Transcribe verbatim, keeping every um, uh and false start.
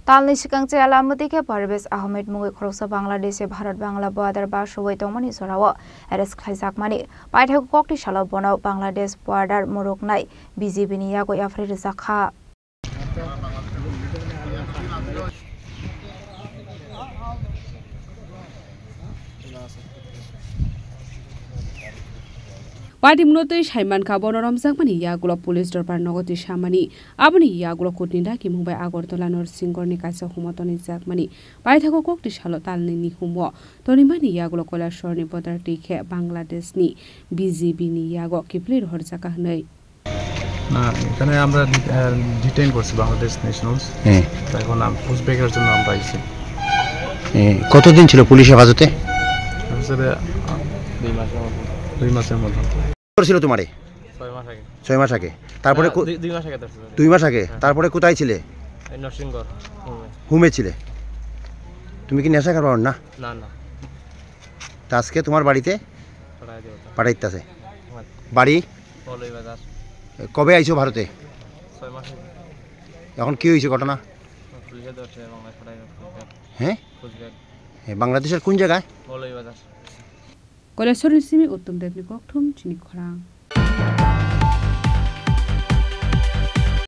Talni swkang chaya lamwtwi khe Parvez Ahmed mungwi khoroksa Bangladeshi Bharat Bangla border basrwi tongmani jorao arrest khlaijakmani. Paithago kokti salo bono Bangladesh border muruknai B G B ni yago yapharwi rwjak kha. Patimno twi saimankha bono romjakmani yagulo police dorbar nogo twi samani. Aboni yagulo kutni dakimung bai Agartala Norsingorni kaisa humo tonijakmani. Paithago kokti salo talni ni humo tonimani yagulo Kailasharni border twi khe Bangladeshni B G B ni yago kiphilwi rohorjakha hwnwi. না, এখানে আমরা ডি-, আহ, ডিটেইন করছি বাংলাদেশ ন্যাশনালস। হ্যাঁ। তো এখন আম-, পুশব্যাকের জন্য আমরা আইছি। এ, কতদিন ছিল পুলিশ হেফাজতে? আসলে, আহ, দুই মাসের মতো। দুই মাসের মতো। ধরছিল তোমারে? ছয় মাস আগে। ছয় মাস আগে। তারপরে না, কো-, দুই, দুই মাস আগে ধরছিল। দুই মাস আগে? হ্যাঁ। তারপরে কোথায় ছিলে? এই নরসিংগড়, হোমে। হোমে ছিলে? তুমি কি নেশা খাবার না? না, না। তা আজকে তোমার বাড়িতে পাঠাই দেবো তো। পাঠাইতাছে। আমার বাড়ি? মৌলভীবাজার। কবে আইছো ভারতে? ছয় মাস হয়েছে। এখন কি হয়েছে ঘটনা? পুলিশে ধরছে এবং পাঠাই দেবো। হ্যাঁ? কুচবিহার। এ, বাংলাদেশের কোন জায়গায়? Moulvibazar. Kailasharni simi Uttom Debni kokthum chini khorang.